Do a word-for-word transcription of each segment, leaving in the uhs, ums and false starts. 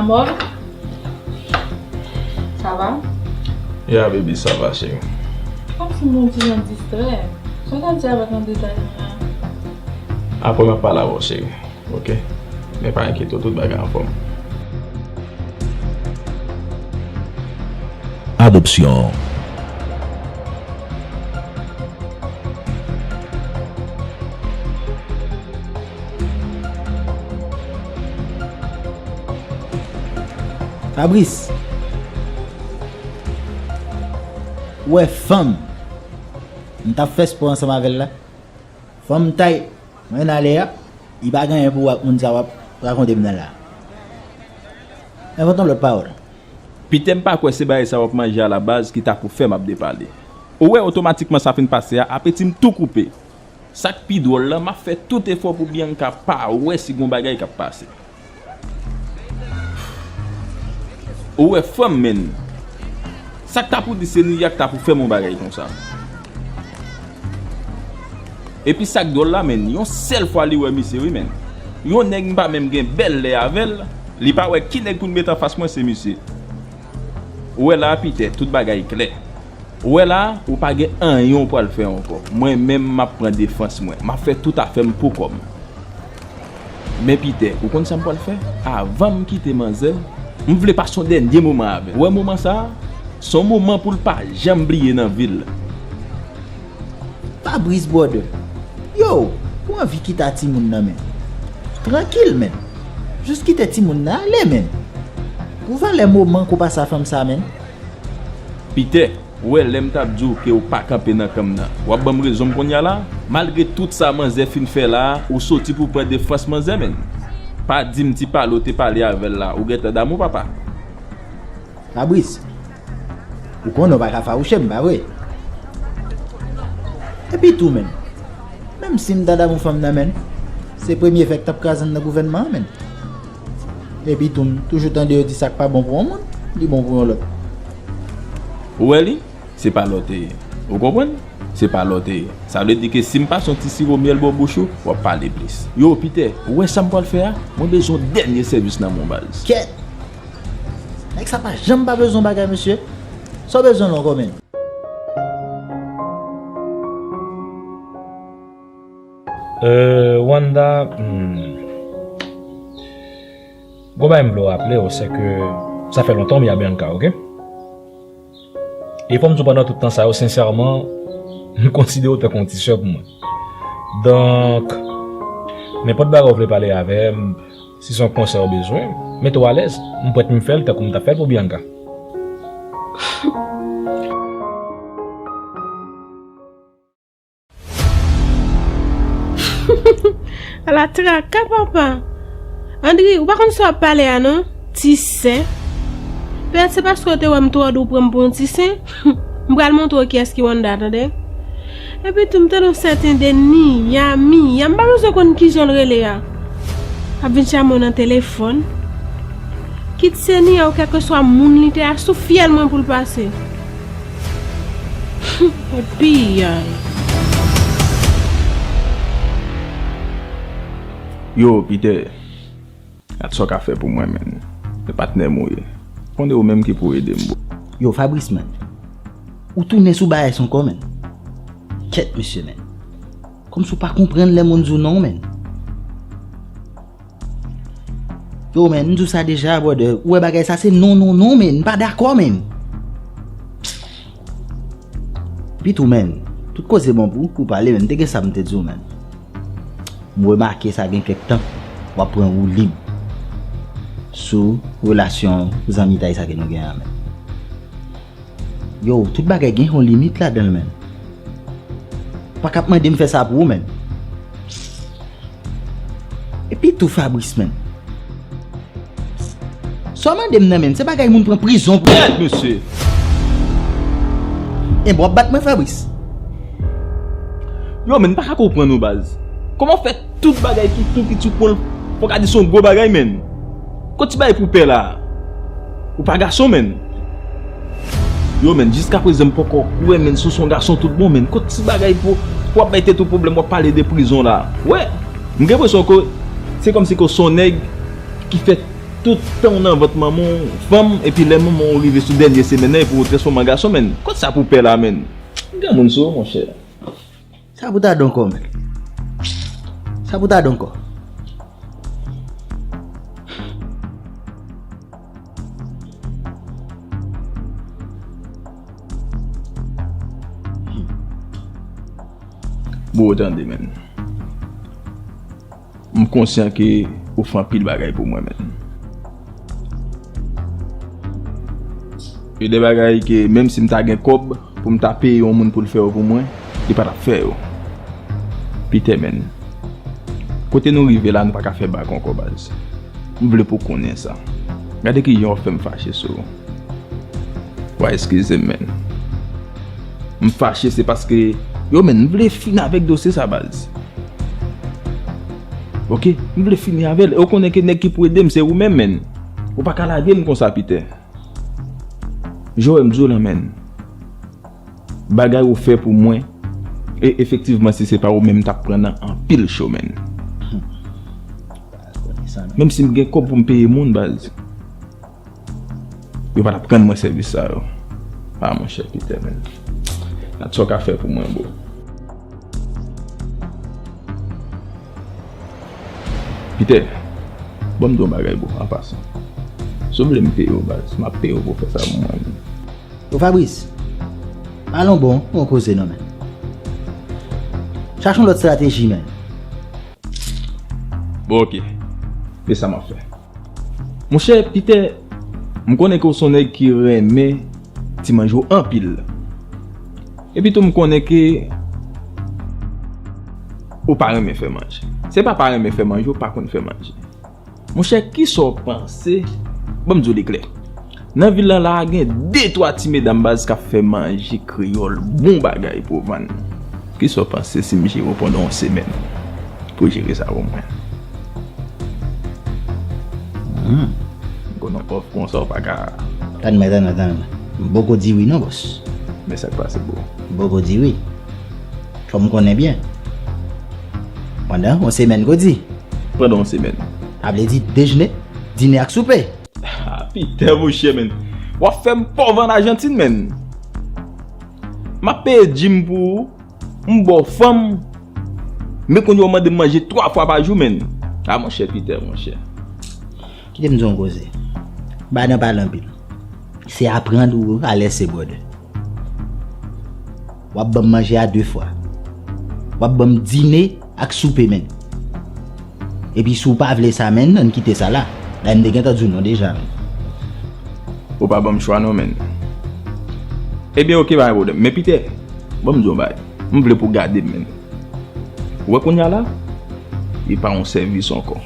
Amor, ça va? Ya, baby, ça va, chérie. Kòmsi m yon ti jan distrè. Sa w t ap di avèk André talè a? Apre m ap pale avè w, chérie. Ok? Men pa enkyete w, tout bagay anfòm. Adopsyon. Fabrice, ou wè fanm m t ap fè spò ansanm avè l la? Fanm m tay, mwen ale a, li pa gen anyen pou wè ak moun sa w ap rakonte m nan la. Envante yon lòt pawòl. Pitè, m pa kwè se bagay sa w ap manje a la baz ki ta pou fè m ap depale. Ou wè, otomatikman sa fin pase a, apeti m tou koupe. Sa k pi dwòl la, m ap fè tout efò pou Bianca pa wè si gon bagay k ap pase. Ou wè fanm, menn. Sa k ta pou di se Niya k ta pou fè m yon bagay konsa. Epi sa k dwòl la, menn, yon sèl fwa li wè misye, wi, menn. Yon nèg m pa menm gen bèl lè avè l, li pa wè ki nèg pou l met anfas mwen, se misye. Ou wè la, Pitè, tout bagay klè. Ou wè la, ou pa gen anyen w pral fè ankò. Mwen menm, m ap pran defans mwen. M ap fè tout afè m pou kò m. Men Pitè, ou konn sa m pral fè? Avan m kite manzè, m vle pase yon dènye moman avè l. Ou wè moman sa a? Se yon moman pou l pa janm bliye nan vi l. Fabrice, brother. Yo, ou anvi kite a timoun nan, menn? Trankil, menn. Jis kite timoun nan ale, menn. Pou valè moman ke w pase a fanm sa, menn. Pitè, ou wè lè m t ap di w ke w pa kanpe nan kan m nan, w ap ban m rezon m kounye a la? Malgre tout sa manzè fin fè la a, ou soti pou w pran defans manzè, menn. Pa di m ti pale w te pale avè l la, ou gentan damou, papa. Fabrice, ou konnen w pa ka fawouche m, pa vre? Epi tou, menn, menm si m ta damou fanm nan, menn, se premye fè k t ap kraze n nan gouvènman an, menn. Epi tou, m toujou tande yo di sa k pa bon pou yon moun, li bon pou yon lòt. Ou wè li? Se pa lòtèy. Ou konprann? Se pa lòtèy. Sa vle di ke si m pase yon ti siwo myèl bò bouch ou, w ap pale plis. Yo, Pitè, ou wè sa m pral fè a? Mwen bezwen yon dènye sèvis nan men w, baz. Kèt! Nèg sa pa janm pa bezwen bagay, mesye. Sa w bezwen la ankò, menn? Euh, Wanda, hmm. Gon bagay m vle w raple w, se ke sa fè lontan m ye a Bianca, oke? E fò m di w pandan tout tan sa yo, sensèman, m konsidere w tankou yon ti sè pou mwen. Donk, nenpòt bagay w vle pale avè m, si se yon konsèy w bezwen, mete w alèz, m prèt m fè l tankou m t ap fè l pou Bianca. Ala traka, papa! Andri, ou pa konn sa w ap pale a, non? Ti sè? Pètèt se paske w te wè m twò dou pran m pou yon ti sè. M pral montre w kiyès ki Wanda, tande? Epi tou, m tande yon sèten de Niya, Miya, m pa bezwen konn kijan l rele a. Ap vin chame w nan telefòn. Kit se Niya ou kèlkeswa moun li te a, sou fyèl mwen pou l pase. Piyay. Yo, Pitè, gad sa w ka fè pou mwen, menn. Se patnè m ou ye. Konnen ou menm ki pou ede m, bro. Yo, Fabrice, menn. Ou tounen sou bagay sa ankò, menn. Kèt, mesye, menn. Kòmsi w pa konprann lè moun di w non, menn. Yo, menn, m di w sa deja, brother. Ou wè bagay sa se non, non, non, menn. M pa dakò, menn. Epi tou, menn, tout koze bon pou, pou pale, menn. M te gen sa m te di w, menn. M remake sa gen kèk tan, w ap pran woulib sou relasyon zanmitay sa ke nou gen an, menn. Yo, tout bagay gen yon limit ladan l, menn. Ou pa ka ap mande m fè sa pou ou, menn. Epi tou, Fabrice, menn. Sa w mande m nan, menn, se bagay moun pran prizon pou. Kèt, mesye! Enben, w ap bat mwen, Fabrice? Yo, menn, m pa ka konprann ou, baz. Kòman w fè tout bagay ki tou piti w pran l, fò w ka di se yon gwo bagay, menn? Kot ti bagay pou pè la? Ou pa gason, menn. Yo, menn, jiskaprezan m poko kwè, menn, si w se yon gason tout bon, menn. Kot ti bagay pou, pou w ap bay tèt ou pwoblèm, w ap pale de prizon la? Wè, m gen enpresyon ke se kòmsi ke w se yon nèg ki fè Tout tan w nan vant manman w, fanm, epi lè manman w rive sou dènye semèn nan, epi w transfòme an gason, menn. Kot sa pou pè la, menn? Granmoun sou ou, monchè. Sa pou ta donk, menn. Sa pou ta donk. Bro, tande, menn. M konsyan ke ou fè anpil bagay pou mwen, menn. Yo de bagay ke, menm si m ta gen kòb pou m ta peye yon moun pou l fè yo pou mwen, li pa t ap fè yo. Peter, menn. Kote nou rive la, nou pa ka fè bak ankò, baz. M vle pou w konnen sa. Gade kijan w fè m fache sou ou. Wa eskize m, menn. M fache se paske, yo, menn, m vle fini avèk dosye sa, baz. Oke, m vle fini avè l. E w konnen ke nèg ki pou ede m se ou menm, menn. Ou pa ka lage m konsa, Peter. Joel, m di w lan, menn. Bagay ou fè pou mwen, e efektivman, si se pa ou menm, m t ap pran nan anpil cho, menn. Menm si m gen kòb pou m peye moun, baz. Yo pa t ap rann mwen sèvis sa yo. A, monchè, Peter, menn. Gad sa w ka fè pou mwen, bro. Peter, ban m di w yon bagay, bro, an pasan. Si w vle m peye w, baz, m ap peye w pou w fè sa pou mwen, menn. Yo, Fabrice, pa alon bon, bon koze non, menn. Chache yon lòt estrateji, menn. Bon, oke. Men sa m ap fè. Monchè Peter, m konnen ke w se yon nèg ki renmen ti manje w anpil. Epi tou, m konnen ke ou pa renmen fè manje. Se pa pa renmen fè manje, ou pa konn fè manje. Monchè, kisa w panse? Ban m di w li klè. Nan vil lan la a, gen de twa ti medam baz k ap fè manje kreyòl bon bagay pou vann. Kisa w panse si m jere w pandan yon semèn pou w jere sa pou mwen? Hmm. M konn yon òf konsa w pa ka. Tann mwen, tann mwen, tann mwen. M poko di wi non, bòs. Men sa k pase, bro? M poko di wi. Fò m konnen byen. Pandan yon semèn, ko di? Pandan yon semèn. Sa vle di dejene, dine ak soupe. Ah, Peter, monchè, menn. W ap fè m pòv ann Ajantin, menn. M ap peye djim pou ou, m ba w fanm, men kounye a w mande m manje twa fwa pa jou, menn. Ah, monchè Peter, monchè. Kite m di w yon koze. M pa nan pale anpil. Se aprann ou a lèse, brother. W ap ban m manje a de fwa. W ap ban m dine ak soupe, menn. Epi si w pa vle sa, menn, ann kite sa la. Dayè m te gentan di w non deja, menn. Ou pa ban m chwa non, menn. Ebyen, oke, pa gen pwoblèm. Men Peter, ban m di w yon bagay. M vle pou w gade m, menn. Ou wè kounye a la, li pa yon sèvis ankò.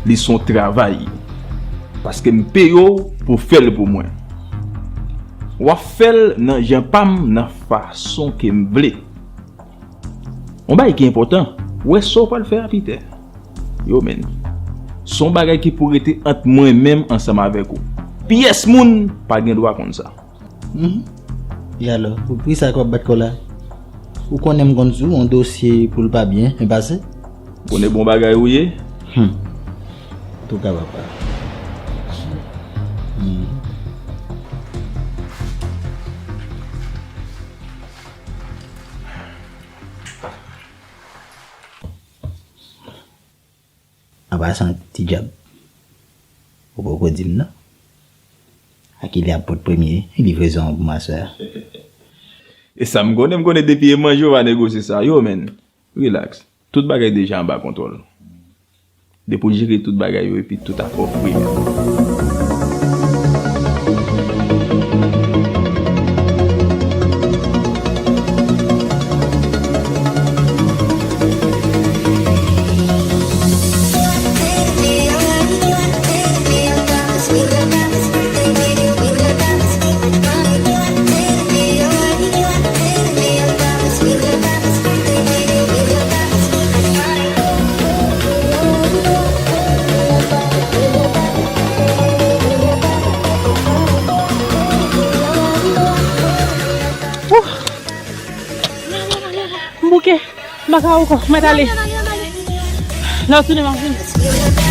Li se yon travay. Paske m peye w pou w fè l pou mwen. W ap fè l nan jan pa m, nan fason ke m vle. Yon bagay ki enpòtan, w wè sa w pral fè a, Peter? Yo, menn. Se yon bagay ki pou rete ant mwen menm ansanm avèk ou. Pyès moun pa gen dwa konn sa. Mhm. E alò, pou ki sa k w ap bat kò w la? Ou konnen m konn sou yon dosye pou l pa byen, byen pase. Konnen bon bagay ou ye? Hmm. Antouka, papa. Hmm. An pasan, ti djab, ou poko di m non. A kilè y ap pot premye livrezon an pou m aswè a? E sa m konnen, m konnen depi e manje w va negosye sa. Yo, menn, relax. Tout bagay deja anba kontwòl. Depi w jere tout bagay yo, epi tout ap fè w fre, menn. Ouh! M bouke. M pa ka ankò. Mèt ale. Lè w tounen, m ap vini.